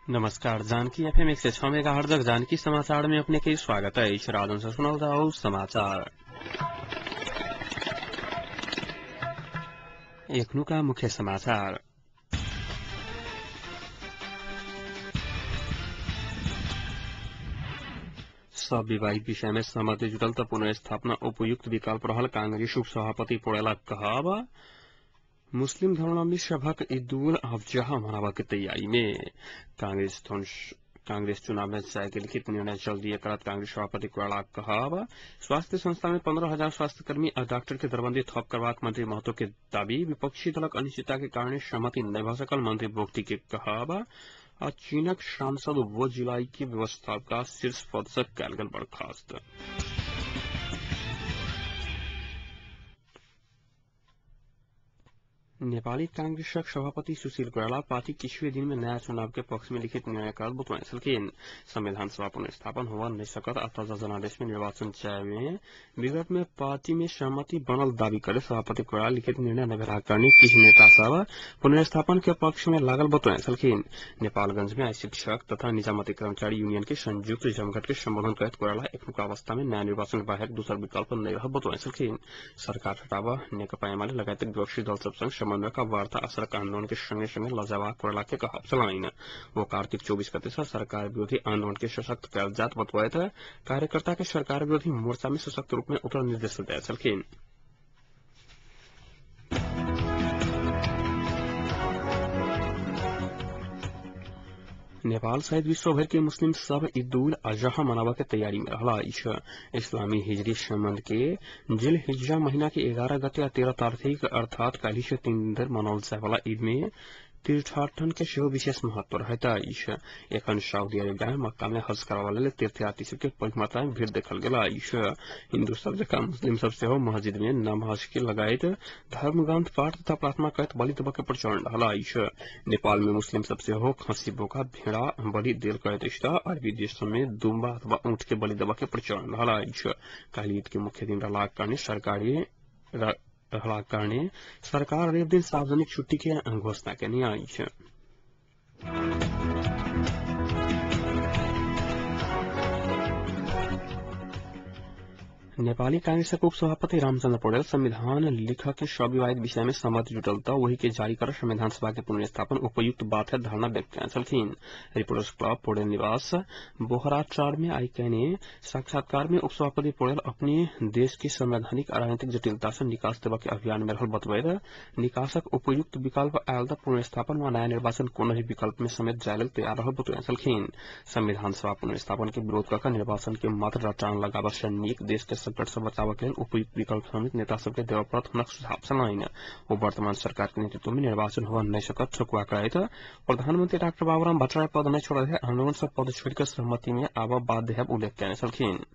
नमस्कार, Janaki FM 106 megahertz Janaki समाचार में अपने के स्वागत है। राजन से सुनल जाओ समाचार। एखनुका मुख्य समाचार। सब विवाहित विषय में सहमति जुटल त पुनर्स्थापना उपयुक्त विकल्प रहल कांग्रेस उपसभापति पौडेलक कहब। मुस्लिम धर्मावलम्बी सभक ईद उल अजहा मनाबऽ के तैयारी में कांग्रेस चुनाव में जाय के लिखित निर्णय जल्दी करत कांग्रेस सभापति कोइरालाक कहब। स्वास्थ्य संस्था में 15,000 स्वास्थ्यकर्मी आ डॉक्टर के दरबंदी थप करबाक मंत्री महतो के दावी। विपक्षी दलक अनिश्चितता के कारण सहमति नहि भऽ सकल मंत्री बोगटी के कहब। आ चीनक सांसद वो जुलाई के व्यवस्थापका शीर्ष पद से कयल गेल बर्खास्त। नेपाली कांग्रेसक सभापति सुशील कोइराला पार्टी किछुए दिन में नया चुनाव के पक्ष में लिखित निर्णय करत बतौने छलखिन। संविधान सभा पुनर्स्थापन होवा नहीं सकत आ ताजा जनादेश में निर्वाचन जाय में विगत में पार्टी में सहमति बनल दावी करे सभापति कोइराला लिखित निर्णय न भेलाक कारणे किछु नेता सब पुनर्स्थापन के पक्ष में लागल बतौने छलखिन। नेपालगंज में आई शिक्षक तथा निजामती कर्मचारी यूनियन के संयुक्त जमघट के संबोधन करैत कोइराला एखनुका अवस्था में नया निर्वाचन बाहेक दोसर विकल्प नहि रहल बतौने छलखिन। सरकार हटाबऽ नेकपा एमाले लगायत विपक्षी दल सब संग समन्वय का वार्ता असरक आंदोलन के संगे संगे लजावा कोइराला के कहब छलनि। वो कार्तिक 24 गते से सरकार विरोधी आंदोलन के सशक्त कयल जात बतबैत कार्यकर्ता के सरकार विरोधी मोर्चा में सशक्त रूप में उतरल निर्देश दैत छलखिन। नेपाल सहित विश्वभर के मुस्लिम सब ईद उल अजहा मनाबऽ के तैयारी में रहला अछि। इस्लामी हिजरी संबंध के जिल हिज्जा महीना के 11 गते आ 13 तारीख अर्थात काल्हि से 3 दिन धरि मनाओल जाय वाला ईद में तीर्थाटन के सेहो विशेष महत्व रहैत अछि। एखन सऊदी अरेबिया में मक्का में हज करबा लेल तीर्थयात्री सब के पैघ मात्रा में भीड़ देखल गेल अछि। हिन्दू सब जकाँ मुस्लिम सब सेहो मस्जिद में नमाज के लगायत धर्म ग्रंथ पाठ तथा प्रार्थना करैत बलि देबऽ के प्रचलन रहल अछि। नेपाल में मुस्लिम सब सेहो खस्सी, बोका, भेड़ा बलि देल करैत अछि त अरबी देश सब में दुम्बा अथवा ऊंट के बलि देबऽ के प्रचलन रहल अछि। काल्हि ईद के मुख्य दिन रहलाक कारणे सरकार रवि दिन सार्वजनिक छुट्टी के घोषणा केने अछि। नेपाली कांग्रेसक उपसभापति रामचंद्र पौडेल संविधान लिखक के सविवादित विषय में सहमति जुटल त वही के जारी कर संविधान सभा के पुनर्स्थापन उपयुक्त बात है धारणा व्यक्त केने छलखिन। रिपोर्टर्स क्लब पौडेल निवास बोहराचार में आई केने साक्षात्कार में उपसभापति पौडेल अपने देश के संवैधानिक आ राजनीतिक जटिलता से निकास देबऽ के अभियान में रहल बतबैत निकासक उपयुक्त विकल्प आयल त पुनर्स्थापन व नया निर्वाचन कोनो भी विकल्प में समेत जाय लेल तैयार रहल बतौने छलखिन। संविधान सभा पुनर्स्थापन के विरोध कऽ निर्वाचन के मात्र रटान लगाबऽ से नीक देश के संकट से बचाबऽ के लेल उपयुक्त विकल्प समेत नेता सबके देबऽ पड़त हुनक सुझाव छलनि। ओ वर्तमान सरकार के नेतृत्व में निर्वाचन होबऽ नहि सकत ठकुआ करैत प्रधानमंत्री डाक्टर बाबूराम भट्टराई पद नहि छोड़ल है आंदोलन से पद छोड़ि कऽ सहमति में आबऽ बाध्य हैब उल्लेख केने छलखिन।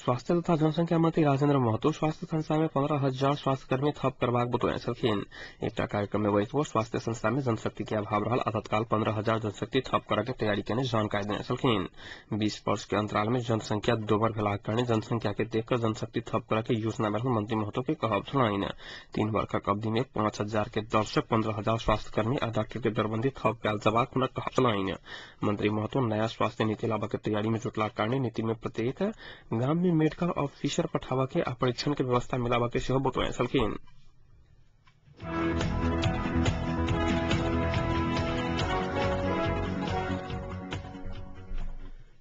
स्वास्थ्य तथा जनसंख्या मंत्री राजेन्द्र महतो स्वास्थ्य संस्था में 15,000 स्वास्थ्यकर्मी थप करबाक बतौने छलखिन। एकटा कार्यक्रम में बैठ स्वास्थ्य संस्था में जनशक्ति के अभाव रहल आ तत्काल 15,000 जनशक्ति थप करऽ के तैयारी केने जानकारी देने छलखिन। 20 वर्ष के अंतराल में जनसंख्या दोबर भेलाक कारणे जनसंख्या के देख कऽ जनशक्ति थप करऽ के योजना में रहल मंत्री महतो के कहब छलनि। 3 वर्षक अवधि में 5,000 के दर से 15,000 स्वास्थ्यकर्मी आ डॉक्टर के दरबंदी थप कयल जबाक हुनक कहब छलनि। मंत्री महतो नया स्वास्थ्य नीति लाबऽ के तैयारी में जुटलाक कारणे नीति में प्रत्येक गाम में मेडिकल ऑफिसर पठाबऽ के आ परीक्षण के व्यवस्था मिलाबऽ के सेहो बतौने छलखिन।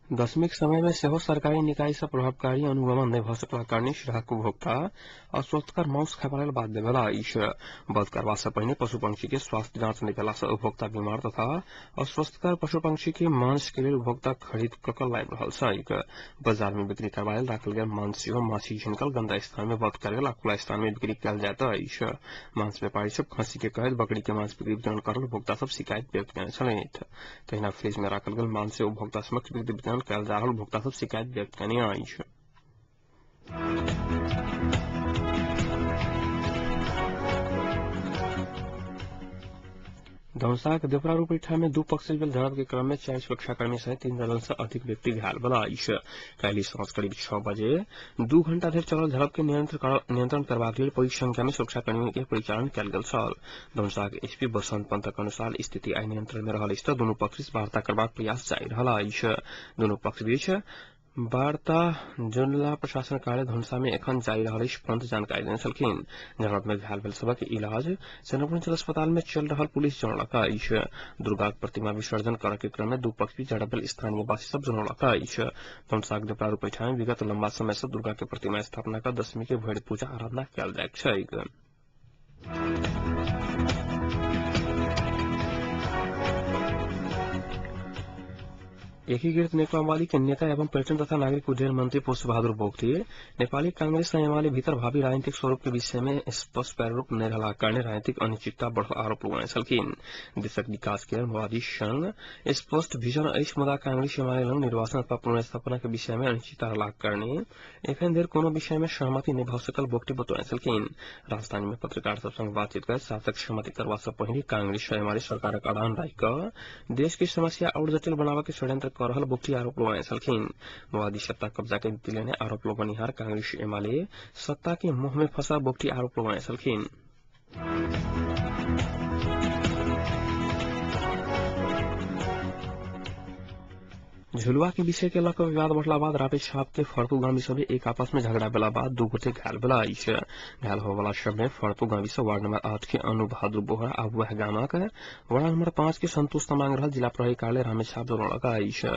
दशमीक समय में सेहो सरकारी निकाय सँ प्रभावकारी अनुगमन नहि भऽ सकलाक कारणे सिरहाक उपभोक्ता अस्वस्थकर माउस खायबा लेल बाध्य भेला अछि। वध करबा सँ पहिने पशु पंक्षी के स्वास्थ्य जाँच नहि भेला सँ उपभोक्ता बीमार तथा अस्वस्थकर पशु पंक्षी के मांस के लेल उपभोक्ता खरीद कऽ कऽ लाबि रहल छैक। बाजार में बिक्री करबा लेल राखल गेल मांस सेहो माछी झिनकल गंदा स्थान में वध कयल गेल आ खुला स्थान में बिक्री कयल जाइत अछि। मांस व्यापारी सब खस्सी के कहैत बकरी के मांस बिक्री वितरण करल उपभोक्ता सब शिकायत व्यक्त केने छलथि। तहिना फ्रिज में राखल गेल मांस से उपभोक्ता समक्ष बिक्री वितरण कयल जा रहल उपभोक्ता सब शिकायत व्यक्त केने अछि। धनुषाक देवरा रूपैठा में दू पक्ष भेल झड़प के क्रम में 4 सुरक्षाकर्मी सहित 3 दर्जन से अधिक व्यक्ति घायल भेल अछि। काल्हि साँझ करीब 6 बजे 2 घंटा धरि चलल झड़प के नियंत्रण करबाक लेल पैघ संख्या में सुरक्षाकर्मी के परिचालन कयल गेल छल। धनुषाक एसपी बसंत पंतक अनुसार स्थिति आइ नियंत्रण में रहल अछि। दुनू पक्ष बीच वार्ता करबाक प्रयास जारी रहल अछि। दुनू पक्ष बीच वार्ता जिला प्रशासन कार्यालय धनुषा में एखन जारी रहल अछि पंत जानकारी देने छलखिन। झड़प में घायल भेल सबक इलाज चंद्रपुर अस्पताल में चल रहल पुलिस जनौलक अछि। दुर्गाक प्रतिमा विसर्जन करय के क्रम में दू पक्ष बीच झड़प भेल स्थानीयवासी सब जनौलक अछि। धनुषाक देवरा रूपैठा में विगत लंबा समय से दुर्गा के प्रतिमा स्थापना कर दशमी के भरि पूजा आराधना कयल जाइत छैक। एकीकृत नेकपा माओवादी के नेता एवं पर्यटन तथा नागरिक उड्डयन मंत्री पुष्प बहादुर बोगटी नेपाली कांग्रेस एमाले भीतर भावी राजनीतिक स्वरूप के विषय में स्पष्ट प्रारूप नहि रहलाक कारणे राजनीतिक अनिश्चितता बढ़ल आरोप लगौने छलखिन। देशक विकास के माओवादी संग स्पष्ट विजन अछि, मुदा कांग्रेस एमाले लग निर्वाचन अथवा पुनर्स्थापना के विषय में अनिश्चितता रहलाक कारणे एखन धरि कोनो विषय में सहमति नहि भऽ सकल बोगटी बतौने छलखिन। राजधानी में पत्रकार सब संग बातचीत करैत शासक सहमति करबा सँ पहिने कांग्रेस एमाले सरकारक अड़ान राखि कऽ देश के समस्या और जटिल बनाबऽ के षड्यंत्र कर रहल बोगटी आरोप लगौने छलखिन। माओवादी सत्ता कब्जा के नीति लेने आरोप लगौनिहार कांग्रेस एमाले सत्ता के मोह में फंसा बोगटी आरोप लगौने छलखिन। झुलुआ के विषय के लऽ विवाद बढ़ला बाद रापेछाप के फर्पू गामी सभे एक आपस में झगड़ा भेला बाद दू गोटे घायल भेला अछि। घायल होयवला सब में फर्पू गामी से वार्ड नंबर 8 के अनु बहादुर बोहरा आ वएह गामक वार्ड नंबर 5 के संतोष तमांग रहल जिला प्रहरी कार्यालय रामेछाप जनौलक अछि।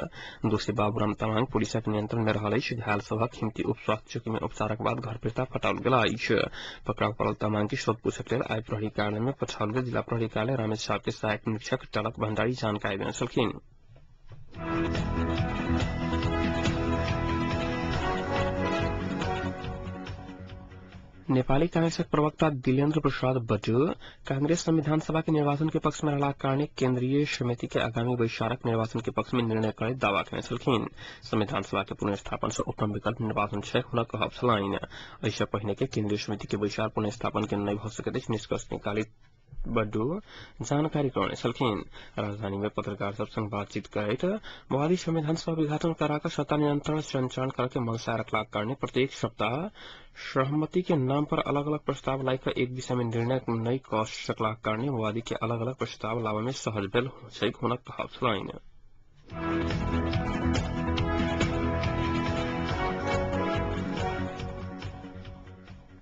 दोषी बाबूराम तमांग पुलिसक नियंत्रण में रहल अछि। घायल सभक हिमती उप स्वास्थ्य चौकी में उपचारक बाद घर फिर्ता पठाओल गेल अछि। पकड़ाव पड़ल तमांग के सोधपूछक लेल आइ प्रहरी कार्यालय में पठाओल गेल जिला प्रहरी कार्यालय रामेछाप के सहायक निरीक्षक टलक भंडारी जानकारी देने छलखिन। नेपाली कांग्रेसक प्रवक्ता दिलेन्द्र प्रसाद बटु कांग्रेस संविधान सभा के निर्वाचन के पक्ष में रहलाक कारणे केंद्रीय समिति के आगामी बैसारक निर्वाचन के पक्ष में निर्णय करैत दावा केने छलखिन। संविधान सभा के पुनर्स्थापन से उत्तम विकल्प निर्वाचन छै हुनक कहब छलनि। एहिसँ पहिने के केंद्रीय समिति के बैसार पुनर्स्थापन के नहि भऽ सकैत अछि निष्कर्ष निकाली बड्डू जानकारी करौने छलखिन। राजधानी में पत्रकार सब संग बातचीत करैत माओवादी संविधान सभा विघटन कराकर सत्ता नियंत्रण संचालन करके मंशा रखलाक कारणे प्रत्येक सप्ताह सहमति के नाम पर अलग अलग प्रस्ताव लाइक एक विषय में निर्णय नहि कऽ सकलाक कारणे माओवादी के अलग अलग प्रस्ताव लाबय में सहज भेल छैक हुनक कहब छलनि।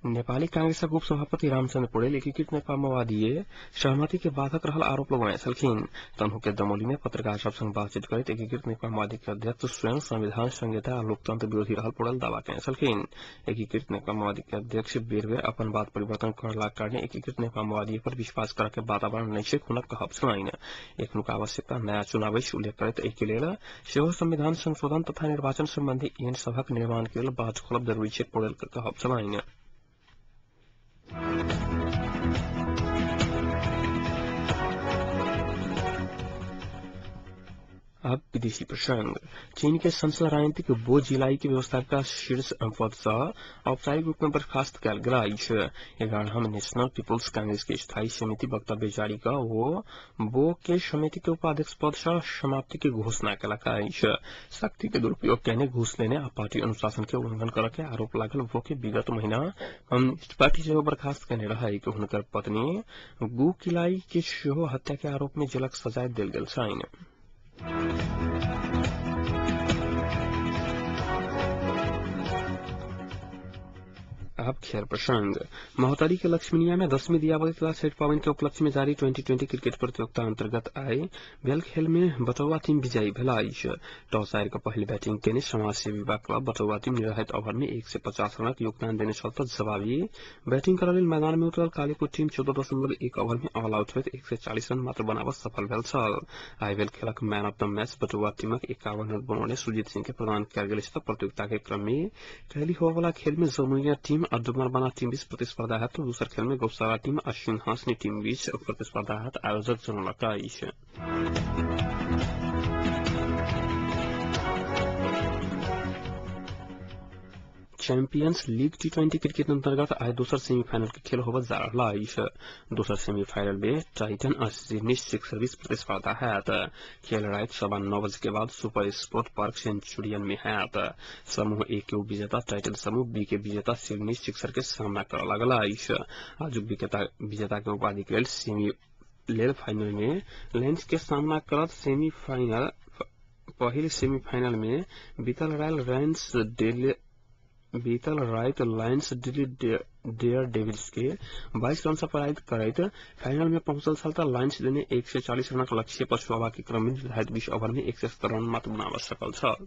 नेपाली कांग्रेसक उपसभापति रामचंद्र पौडेल एकीकृत नेकपा माओवादीय सहमति के बाधक रहल आरोप लगौने छलखिन। तनहु के दमोली में पत्रकार सब संग बातचीत करैत एकीकृत नेकपा माओवादी के अध्यक्ष स्वयं संविधान संहिता आ लोकतंत्र विरोधी रहल पौडेल दावा केने छलखिन। एकीकृत नेकपा माओवादी के अध्यक्ष बेर बेर अपन बात परिवर्तन करलाक कारणे एकीकृत नेकपा माओवादी पर विश्वास करऽ के वातावरण नहि छै हुनक कहब छलनि। एखनुक आवश्यकता नया चुनाव अछि उल्लेख करैत एहि के लेल सेहो संविधान संशोधन तथा निर्वाचन संबंधी ऐन सभक निर्माण के लेल बाट खोलब जरूरी छै पौडेल के कहब छलनि। अब विदेशी प्रसंग। चीन के संसद राजनीतिक बो जिलाई के व्यवस्थापिका शीर्ष पद से औपचारिक रूप में बर्खास्त कयल गेल अछि। 11 नेशनल पीपुल्स कांग्रेस के स्थायी समिति वक्तव्य जारी कऽ ओ बो के समिति के उपाध्यक्ष पद से समाप्ति के घोषणा केलक अछि। शक्ति के दुरुपयोग केने घूस लेने आ पार्टी अनुशासन के उल्लंघन करऽ के आरोप लागल बो के विगत महीना कम्युनिस्ट पार्टी सेहो बर्खास्त केने रहै। हुनकर पत्नी गु किलाई के सेहो हत्या के आरोप में जेलक सजाय देल गेल छनि। अब खेल प्रसंग। महोत्तरी के लक्ष्मीनिया में 10वीं दियावली तथा छठ पावन के उपलक्ष्य में जारी 2020 क्रिकेट प्रतियोगिता अंतर्गत आए भेल खेल में बटौवा टीम विजयी भेल अछि। टॉस हारि कऽ पहिल बैटिंग केने समाज सेवी क्लब बटौवा टीम निर्धारित ओवर में 150 रनक योगदान देने छल तऽ जवाबी बैटिंग करऽ लेल मैदान में उतरल कालीपुर टीम 14.1 ओवर में ऑल आउट होइत 140 रन मात्र बनाबऽ सफल भेल छल। आइ भेल खेलक मैन ऑफ the match बटौवा टीमक 51 रन बनौने सुजीत सिंह के प्रदान कयल गेल अछि। प्रतियोगिता के क्रम में काल्हि होबयवला खेल में जमुनिया टीम आ डुमरबाना टीम बीच प्रतिस्पर्धा हैत तो दोसर खेल में गौशाला टीम आ सिंहासनी टीम बीच प्रतिस्पर्धा हैत आयोजक जनौलक अछि। चैंपियंस लीग टी20 क्रिकेट अंतर्गत आइ दोसर सेमीफाइनल के खेल होबय जा रहल अछि। दोसर सेमीफाइनल में टाइटन आ सिडनी सिक्सर बीच प्रतिस्पर्धा हैत। खेल राति 9:15 बजे के बाद सुपर स्पोर्ट पार्क सेंचुरियन में हैत। समूह ए के विजेता टाइटन समूह बी के विजेता सिडनी सिक्सर के सामना करऽ लागल अछि। आजुक विजेता के उपाधि के लेल सेमी लेल फाइनल में लेंस के सामना करत। सेमीफाइनल पहिल सेमीफाइनल में बीतल राति लायंस दिल्ली डेयर डेविल्स के 22 रन से पराजित करैत फाइनल में पहुंचल छल त लायंस देने 140 रनक लक्ष्य पछुआबा के क्रम में निर्धारित 20 ओवर में 170 रन मात्र बनाबऽ सकल छल।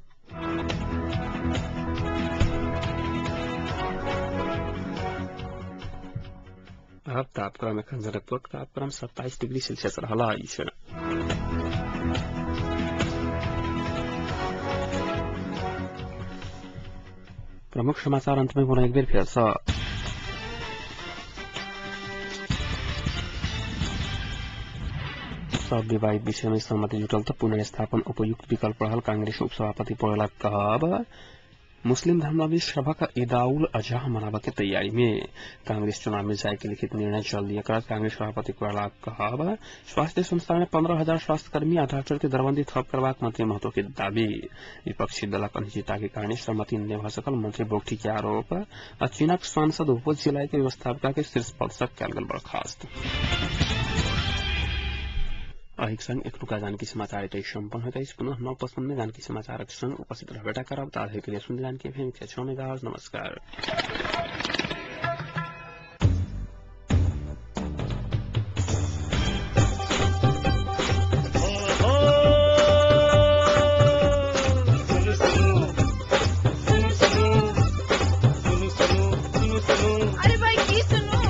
अब तापक्रम एखन जनकपुरक तापक्रम 27 डिग्री सेल्सियस रहल अछि। प्रमुख समाचार अंत में पुनः एक बेर फेर सँ। सब विवादित विषय में सहमति जुटल त पुनर्स्थापन उपयुक्त विकल्प रहल कांग्रेस उपसभापति पौडेलक कहब। मुस्लिम धर्मावलंबी सभक ईद-उल अजहा मनाबऽ के तैयारी में कांग्रेस चुनाव में जाय के लिखित निर्णय जल्दी करत कांग्रेस सभापति कोइरालाक कहब। स्वास्थ्य संस्था में 15,000 स्वास्थ्यकर्मी आ डॉक्टर के दरबंदी थप करबाक मंत्री महतो के दावी। विपक्षी दलक अनिश्चितता के कारण सहमति नहि भऽ सकल मंत्री बोगटी के आरोप। आ चीनक सांसद वो जिला के व्यवस्थापिका के शीर्ष पद सँ कयल गेल बर्खास्त। एहिक संग एखनुका जानकी समाचार एतय सम्पन्न होइत अछि। पुनः 9:55 में जानकी समाचारक संग उपस्थित रहबेटा करब। ताधरि के लिए सुन जानकी एफएम 106 मेगाहर्ट्ज। नमस्कार। अरे भाई की सुनू,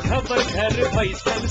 खबर घर बैसल